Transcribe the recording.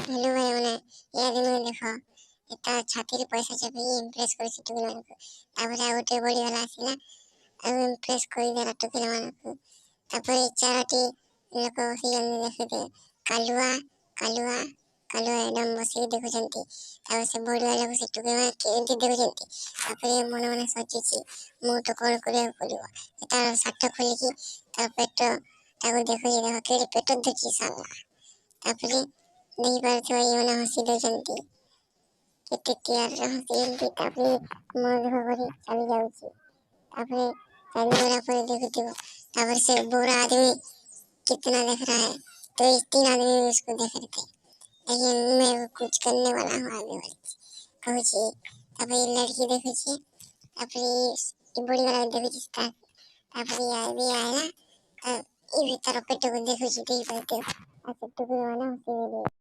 Hello ଭାଇମାନେ, ଇହାଦିନ ଦେଖ, ତା ଛାତିରେ ପଇସା ଚାପିକି ଇମ୍ପ୍ରେସ୍ କରୁଛି ଟୁକେଲମାନଙ୍କୁ। ତାପରେ ଆଉ ଗୋଟେ ବଡ଼ିବାଲା ଆସିଲା ଆଉ ଇମ୍ପ୍ରେସ୍ କରିଦେଲା ଟୁକେଲମାନଙ୍କୁ। ତାପରେ ଚାରୋଟି ଲୋକ ବସିଛନ୍ତି, ଦେଖୁଥିବେ। କାଲୁଆ କାଲୁଆ କାଲୁଆ ଏଡମ୍ ବସିକି ଦେଖୁଛନ୍ତି। ତାପରେ ସେ ବଡ଼ିବାଲାକୁ ସେ ଟୁକେଲମାନେ କେମିତି ଦେଖୁଛନ୍ତି। ତାପରେ ମନେ ମନେ ସୋଚୁଛି, ମୁଁ ତ କଣ କରିବାକୁ ପଡ଼ିବ। ତାର ସାର୍ଟ ଖୋଲିକି ତାର ପେଟ ତାକୁ ଦେଖୁଛି। ଦେଖ, କେଡ଼େ ପେଟ ଧରିଛି ସାଲା। ତାପରେ ଦେଖିପାରୁଥିବ, ଏମାନେ ହସି ଦଉଛନ୍ତି, କେତେ ତିଆରରେ ହସିଛନ୍ତି। ତାପରେ ମନ ଦୁଃଖ କରି ଚାଲି ଯାଉଛି। ତାପରେ ଚାଲିଗଲା ପରେ ଦେଖୁଥିବ, ତାପରେ ସେ बुरा आदमी कितना देख रहा है। तो इस तीन आदमी भी उसको देख रहे थे, लेकिन मैं कुछ करने वाला हूँ आगे वाले କହୁଛି। ତାପରେ ଏ ଲଡ଼କି ଦେଖୁଛି, ତାପରେ ଏ ବୁଢ଼ୀ ବାଲା ଦେଖୁଛି। ତାପରେ ବି ଆଇଲା, ଇ ବି ତାର ପେଟକୁ ଦେଖୁଛି, ଦେଖିପାରୁଥିବ। ଆଉ ସେ ଟୁକୁର ମାନେ ହସିଦେଲେ।